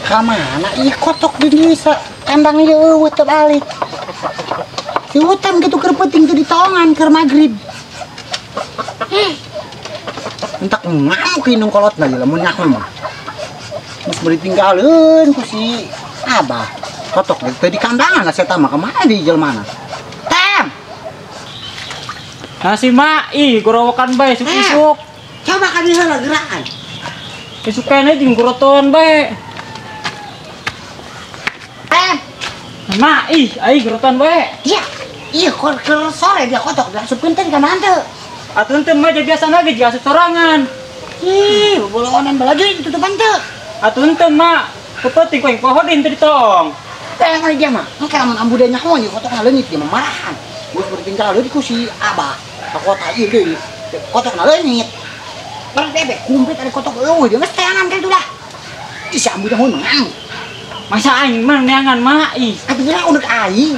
Kamana ih kotok di desa kandang ieu eueuh teu balik. Si hutan gitu keur peuting teu ditongan keur magrib. Entak ngamuk indung kolotna ieu lamun nyaho mah. Geus beurit tinggalkeun ku si Abah. Kotok teu di kandangan lah eta mah kamana di jelmana. Tem. Nah si Ma, ih gorowokan bae isuk-isuk. Coba ka dieu heula gerakan. Isuk keneh jeung gorotoan bae. Ma, ih, aing gorotoan bae. Iya, iya keur sore dia kotok diasupkeun teh ka mana teu? Atuh henteu mah biasana ge diasup sorangan. Ih, bobolonan balagi ditutupan teu. Atuh henteu mah, kepeuting ku aing poho deui henteu ditoong. Teh mah dia mah, engke lamun ambu dia nyaho ieu kotokna leungit dia mah marahan. Geus bertinggal deui ku si Abah. Ka kota ieu deui, kotokna leungit. Barang bebek kumplit ada kotok eueuh dia geus teangan kitu dah. Ih, si ambu nyaho mah ngamuk. Masa aing mah neangan mah ih. Atuh geura unek aing.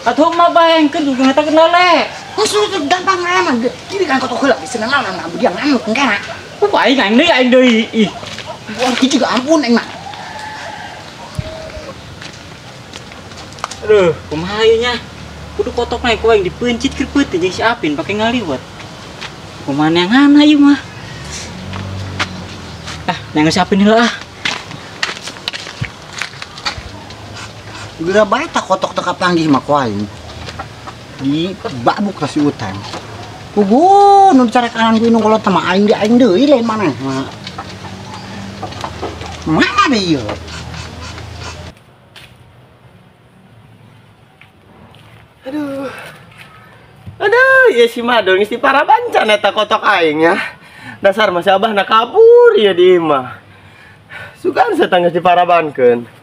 Atuh mah baengkeun kudu ngatakeun lele. Geus gampang mah kiri kan kotok heula geus senengan ambu dia ngamuk engkena. Aing aing deui aing deui ih. Buang hiji juga ampun aing mah. Aduh, kumaha ieu nya? Kudu kotokna ku aing dipeuncit keur peuting jeung si Apin pake ngaliwet. Kumaha neangan ieu mah? Ah, neangan si Apin heula ah. Geura bae tak kotok teu kapanggih mah ku aing. Di babuk ka si Utang. Puguh nu dicarekanan ku indung kolot mah aing di aing deui lain maneh mah. Mana deui ieu? Aduh. Aduh, ieu si Madon geus diparabancan eta kotok aing ya. Dasar mah si Abahna kabur ieu di imah. Sugan setang geus diparabankeun.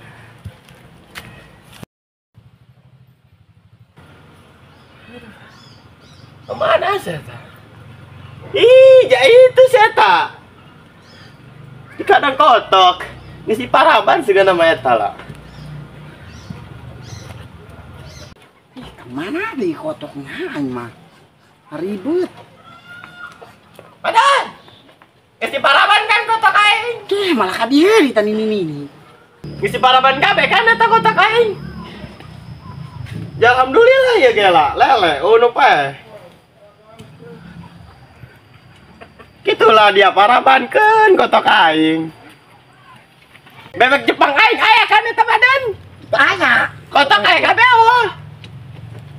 Kemana seta? Ih, ja itu seta. Di kandang kotok. Geus diparaban segala nama eta lah. Ih, kemana deui kotokna aing mah? Ribet. Padan. Geus diparaban kan kotok aing. Deh, malah ka dieu di tani nini. Geus diparaban kabeh kan eta kotok aing. Ya alhamdulillah ya gela, lele, oh nu pae. Gitulah dia parabankeun kotok aing. Bebek Jepang aing aya kan eta badan? Aya. Kotok aing kabeh eueuh.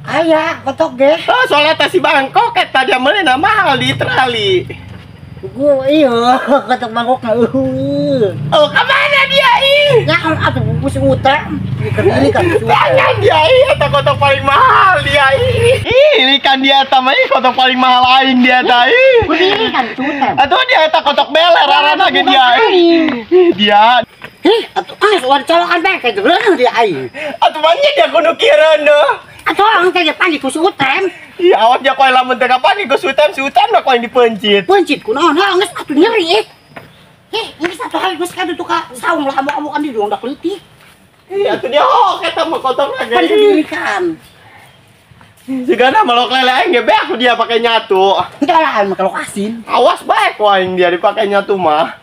Aya kotok ge. Oh, soalnya eta si Bangkok eta dia meulina mahal di Itali. Gua iya, kotok Bangkok na eueuh. Oh, ka mana dia ih? Nyaho atuh bungkus utang. Ini kan jangan dia ih, eta kotok paling mahal dia ih. Ih, ini kan dia eta mah ih kotok paling mahal aing dia eta ih. Ini kan utang. Atuh dia eta kotok beler arana ge dia ih. Dia. Ih, atuh geus ulah dicolokan bae ka geuleuh dia aing. Atuh mah nya dia kudu kireun deuh. Atuh ang teh panggih ku si Utem. Ih, awas dia koe lamun teh kapan ku si Utem, si Utem mah koe dipeuncit. Peuncit kunaon? Heuh geus atuh nyeri ih. Ih, geus atuh hayu geus kadu tuh ka saung lah amuk-amukan di doang dak leutik. Ih, atuh dia hok eta mah kotokna ge. Pan dirikan. Sigana melok lele aing ge beak ku dia pake nyatu. Henteu lah aing mah kalau asin. Awas bae ku aing dia dipake nyatu mah.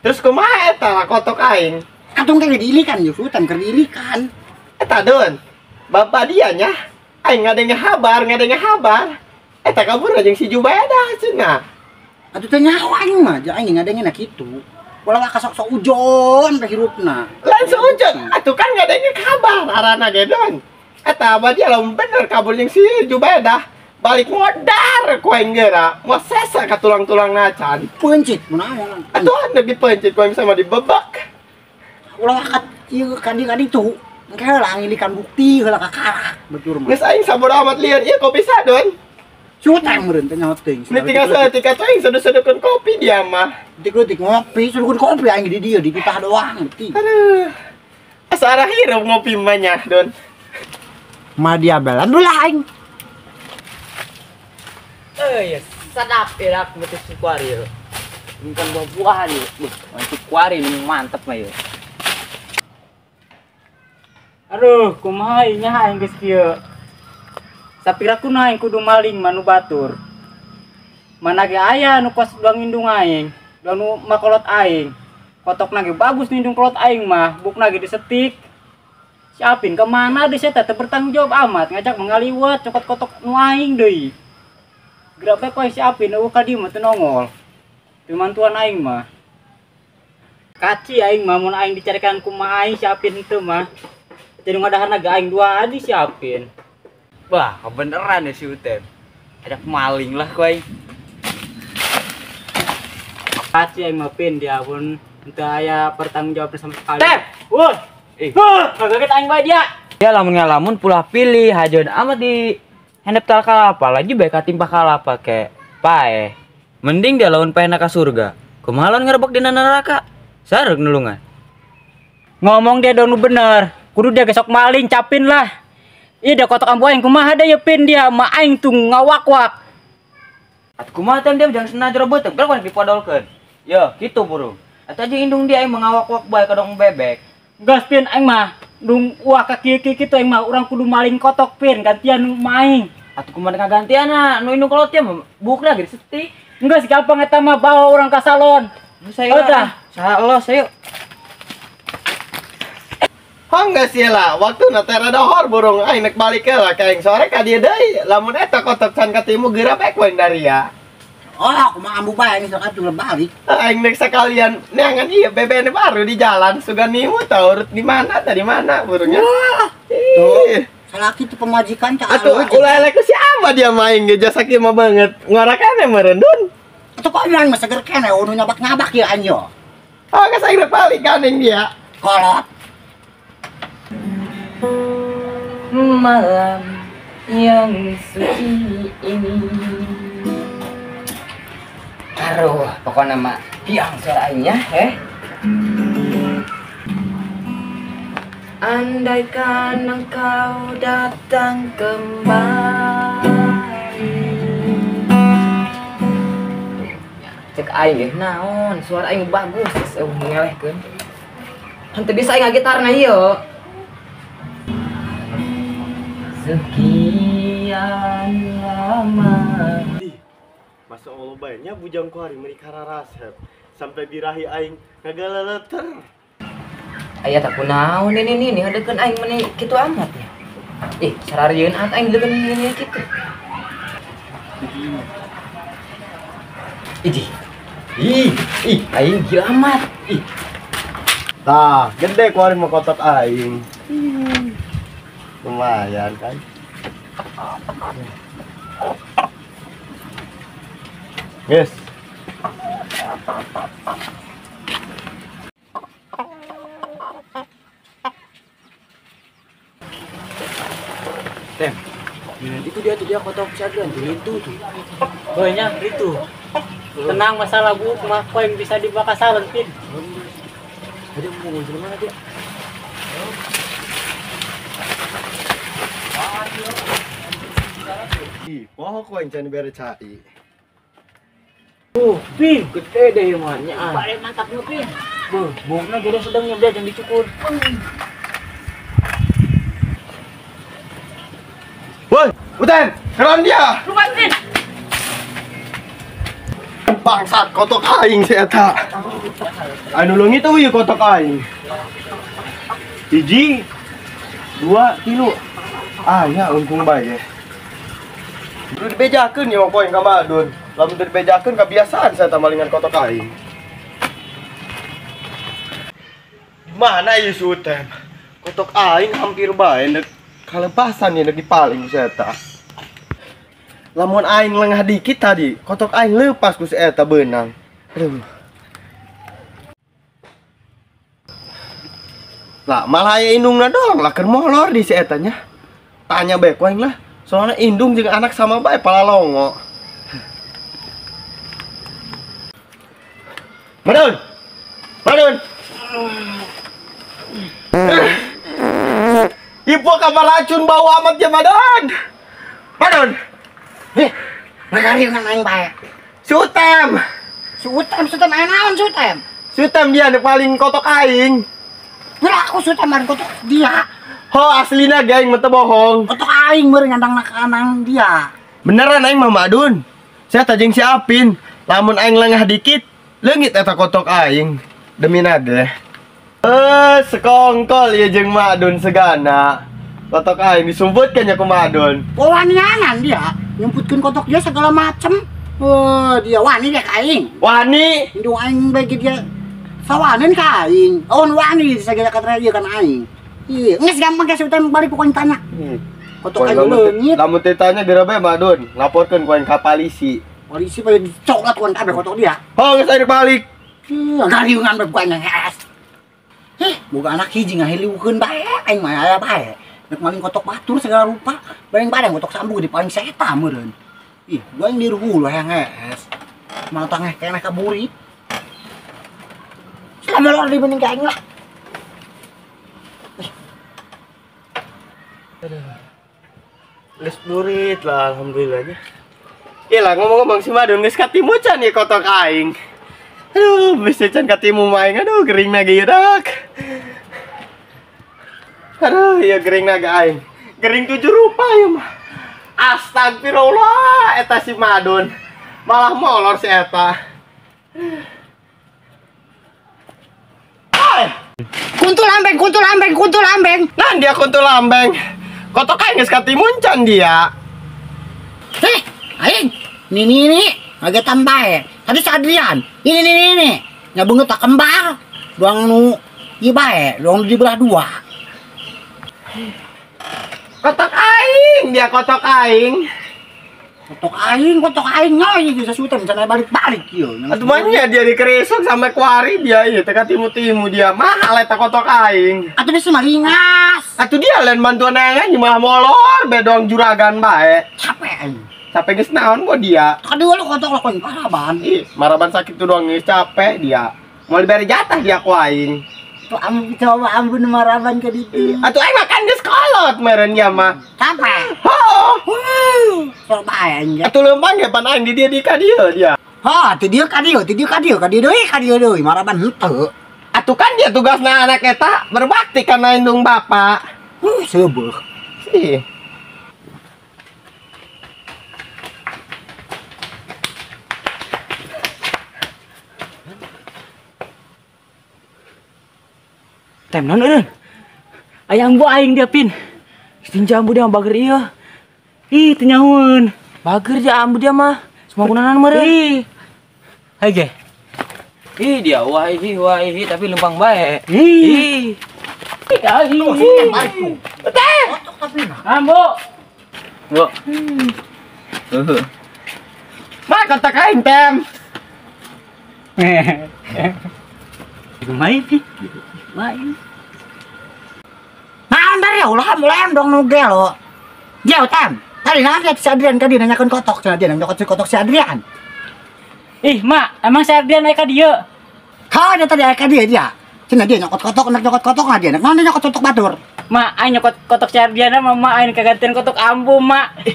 Terus kumaha eta lah kotok aing? Katung teh diilikan ye Utem keur diilikan. Eta Don, bapak dia nya, aing ngadenge habar, ngadenge habar. Eta kabur jeung si Jubaedah cenah. Atuh teh nyaho aing mah, ja aing ngadenge na kitu. Ulah ka sok-sok ujon teh hirupna. Lain seujon, atuh kan ngadenge kabar arana ge Don. Eta abah dia lamun bener kabur jeung si Jubaedah, balik modar ku aing geura, moal sesa ka tulang-tulang nacan. Peuncit kunaon? Atuh anu dipeuncit ku aing sama dibebek. Ulah ka ieu ka ditu. Engke heula ngilikan bukti heula ka karak betul mah. Geus aing sabodo amat lieur ieu kopi sadon. Cutang meureun teh nyaho teuing. Ini tinggal saeutik atuh aing seduh-seduhkeun kopi dia mah. Leutik-leutik ngopi, seduhkeun kopi aing di dieu dititah doang leutik. Aduh. Asa arah hirup ngopi mah nya, Don. Ma dia belan belah aing. Euy, sadap enak betis kuari ieu. Bukan buah-buahan ieu. Buh, mantep kuari ini mantep mah ieu. Aduh, kumaha ieu nya aing geus kieu. Sapira kuna aing kudu maling manu batur. Mana ge aya nu kos doang indung aing, doang nu makolot aing. Kotok ge bagus nindung kolot aing mah, bukna ge disetik. Si Apin kemana deh saya teh bertanggung jawab amat ngajak mengaliwat cokot kotok nu aing deui. Gerak bae si Apin eueuh ka dieu mah teu nongol. Teu mantuan aing mah. Kaci aing mah mun aing dicarikan kumaha aing si Apin teu mah. Jadi ngadaharna ge aing dua adi si Apin. Wah, kebeneran ya si Utem. Ajak maling lah ku aing. Kaci aing mah Pin dia pun teu aya pertanggungjawab sama sekali. Tep. Woi. Kaget aing bae dia. Ya lamun ngalamun pulah pilih hajeun amat di handap tal kalapa lagi bae katimpah kalapa ke pae. Mending dia lawan paehna ka surga. Kumaha lawan ngerebek dina neraka? Sareng nulungan. Ngomong dia dong bener. Kudu dia gesok maling capin lah. Iya dia kotok ambu aing kumaha da ye Pin dia ma aing tuh ngawak-wak. Atuh kumaha tem dia jangan senang jero beuteung kan dipodolkeun. Yo, kitu burung. Atuh aja indung dia aing mengawak-wak bae kadong bebek. Gas Pin aing mah dung wah ka kieu kieu kitu aing mah urang kudu maling kotok Pin gantian nu maing. Atuh kumaha kagantianna nu indung kolot nya bukna ge disetik. Geus gampang eta mah bawa urang ka salon. Nu saya tah. Saha los ayo. Hangga sih lah, waktu na teh rada hor burung aing nek balik lah ka aing sore ka dieu deui. Lamun eta kotok can katimu geura bae ku aing dari ya. Oh, aku mah ambu bae geus kacung balik. Aing nek sekalian neangan ieu bebene baru di jalan sugan nimu tah urut di mana tadi mana burungnya. Wah. Tuh, salaki tuh pemajikan cak. Atuh ulah elek ku siapa dia main ge jasa kieu mah banget. Ngorakane meureun dun. Atuh kok urang mah seger keneh nu nyabak-nyabak ieu anjo. Oh, geus aing rek balik gandeng dia. Kolot. Malam yang suci ini. Aduh, pokoknya mah piang suara aingnya, Andaikan engkau datang kembali. Cek aing ge naon, suara aing bagus, geus eueuh ngelehkeun. Henteu bisa aing ngagitarna ieu. Sekian lama. Masa Allah baiknya bujang kuari meni kararasep sampai birahi aing ngagaleleter. Aya tak kunaon ini nih hadekeun aing meni kitu amat nya. Ih, sararieun at aing deukeun ini kitu. Ih. Ih, ih, aing gila amat. Ih. Tah, gede kuari mah kotok aing. Lumayan kan. Yes. Tem, itu dia tuh dia kotok cadran tuh itu tuh. Banyak itu. Tenang masalah bu, mah yang bisa dibakar salon Pin. Ada mau ngomong mana dia? Ih, poho ku aing can bere cai. Pin, gede deh mah nya. Bare mantap nu Pin. Beuh, bungna gede sedangnya dia jangan dicukur. Woi, Uten, keron dia. Lupa Pin. Bangsat kotok aing si eta. Anu leungit euy kotok aing. 1, 2, 3. Ah ya untung bae. Kudu dibejakeun ieu mah poe ka Madun. Lamun teu dibejakeun kebiasaan saya tamalingan kotok aing. Di mana ieu si Utem? Kotok aing hampir bae nek kalepasan ieu nek dipaling ku si eta. Lamun aing lengah dikit tadi, kotok aing lepas ku si eta beunang. Aduh. Lah malah aya indungna doang lah keur molor di si eta nya. Tanya bae ku aing lah. Soalnya indung jeung anak sama bae palalongo. Madun. Madun. Ibu kamar racun bau amat ya Madun. Madun. Ngariungan aing bae. Sutem. Sutem, sutem aya naon sutem? Sutem dia nu paling kotok aing. Geura aku sutem maling kotok dia. Ho aslina ge aing mah teu bohong. Kotok aing meureun ngandang anang dia. Beneran aing mah Madun. Saya tajeng si Apin. Lamun aing lengah dikit, leungit eta kotok aing. Demi nage. Sekongkol ya jeung Madun segana. Kotok aing disumputkeun nya ku Madun. Wanianan dia, nyumputkeun kotok dia segala macem. Dia wani dia ka aing. Wani. Indung aing bagi dia sawaneun ka aing. Oh, wani segala kata dia kan aing. Iya, geus gampang ka sultan balik pokoknya tanya. Kotok aing leungit. Lamun teh tanya geura bae Madun, laporkeun ku aing ka polisi. Polisi pada dicoklat ku kabeh kotok dia. Oh, geus aing balik. Gariungan bae bukan ngees. Heh, boga anak hiji ngahiliukeun bae aing mah aya bae. Nek maling kotok batur segala rupa, bareng-bareng kotok sambu di paling seta meureun. Ih, gua yang diruhu lah yang ngees. Malah tangeh keneh kaburit. Selama lo dibanding ka aing lah. Aduh. Geus burit lah alhamdulillahnya. Iya lah ngomong-ngomong si Madun geus katimu can ieu kotok aing. Aduh, bisa can katimu mah aing. Aduh, gering na ge dak. Aduh, ya gering naga aing. Gering 7 rupa ya mah. Astagfirullah, eta si Madun. Malah molor si eta. Hai. Kuntul ambeng, kuntul ambeng, kuntul ambeng. Nah, dia kuntul ambeng. Kotok aing geus katimun can dia. Heh, aing. Nini ini ngagetan bae. Tadi si Adrian. Ini ini ini. Nya beungeut tak kembar. Doang nu ieu bae, doang dibelah dua. Kotok aing, dia kotok aing. Kotok aing nyoy bisa sultan can balik-balik ieu. Atuh mah dia dikeresek sampai kuari dia ieu teh katimu-timu dia mahal eta kotok aing. Atuh bisa malingas. Atuh dia lain bantuan aing malah molor bedong juragan bae. Capek aing. Capek geus naon kok dia? Kadua lu kotok lakuin maraban. Ih, maraban sakit tuh doang geus capek dia. Mau diberi jatah dia ku aing. Tuh ambu coba ambun maraban ke ditu. Atuh aing makan geus kolot meureun dia mah. Capek. Heuh. Sok bae aing. Atuh leumpang ge pan aing di dia di ka dieu dia. Ha, ti dieu ka dieu, ti dieu ka dieu, ka dieu deui, ka dieu deui, maraban henteu. Atuh kan dia tugasna anak eta berbakti kana indung bapak. Seubeuh. Sih. Tem naon eureun? Aya ambu aing dia pin. Istinja ambu dia mah bager ieu. Ih, teu nyahoeun. Bager dia ambu dia mah. Semua gunanan meureun. Ih. Hai ge. Ih, dia wah ih tapi lempang bae. Ih. Ih. Ambu. Bu. Mah kotak aing tem. Main sih. Main. Naon dari ulah mulai dong nu gelo. Dia utam. Tadi nanya si Adrian ka dia nanyakeun kotok cenah dia nyokot si kotok si Adrian. Ih, Mak, emang si Adrian aya ka dieu? Ha, dia tadi aya ka dieu dia. Cenah dia nyokot kotok, nak nyokot kotok lah dia. Naon dia nyokot kotok batur. Mak, aing nyokot kotok si Adrian mah mak aing kagantian kotok ambu, Mak.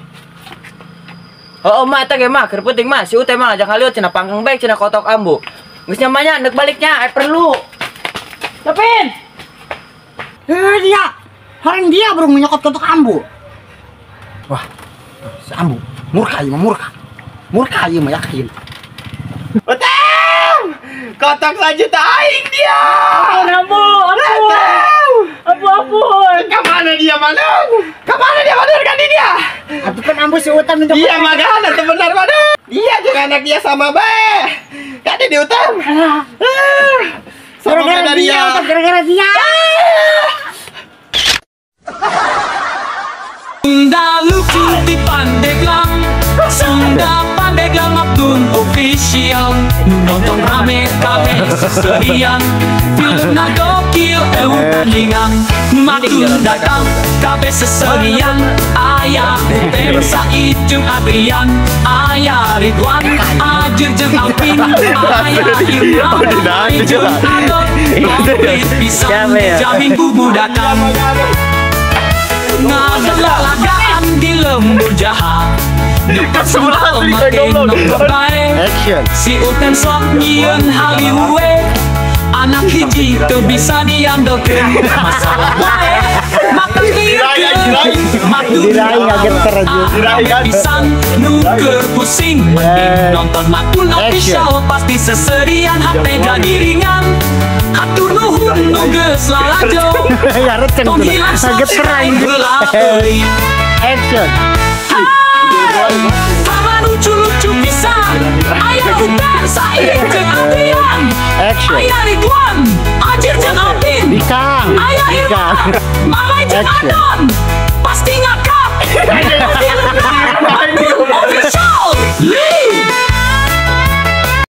Oh, Mak, eta ge mah keur penting mah si Ute mah ngajak haliut cenah pangkeng bae cenah kotok ambu. Geus nyamanya ndek baliknya aya perlu. Lepin. Dia. Orang dia baru menyokot kotok ambu. Wah, si ambu murka ieu mah murka. Murka ieu mah yakin. Betul. Kotok sejuta aing dia. Ampun, ambu, ampun. Ambu, ampun. Kemana dia Madun? Kemana dia Madun kan dia? Atuh kan ambu si Utam minta. Iya magana teu benar Madun. Dia juga anak dia sama bae. Kan dia Utam. Gara-gara dia, gara-gara dia. Sunda lucu di Pandeglang, Sunda Pandeglang Abdul Official. Nonton rame kabeh seserian, filmna gokil tandingan. Matun datang kabeh seserian, ayah Utem Said jeung Adrian, ayah Ridwan, Ajir jeung Alvin, ayah Irwan, jeung Adon, komplit pisan jamin bubudakan. Ngadelagaan di lembur jahat, nyukat sembal make nonton bae. Si Uten sok nyieun haliwe, anak hiji teu bisa diandelkeun. Masalah wae, makan liurkeun, matu pisan nu keur pusing. Mending nonton Matun Official pasti seserian hate jadi ringan. Hatur nuhun nu geus lalajo. Ya receng Tong hilap geter subscribe heula euy. Action. Tama lucu-lucu pisan. Aya Utan Said jeung Adrian. Action. Aya Ridwan, Ajir jeung Alvin. Bikang. Aya Irma, Mamai jeung Action. Adon. Pasti ngakak. Bandung Official. Live.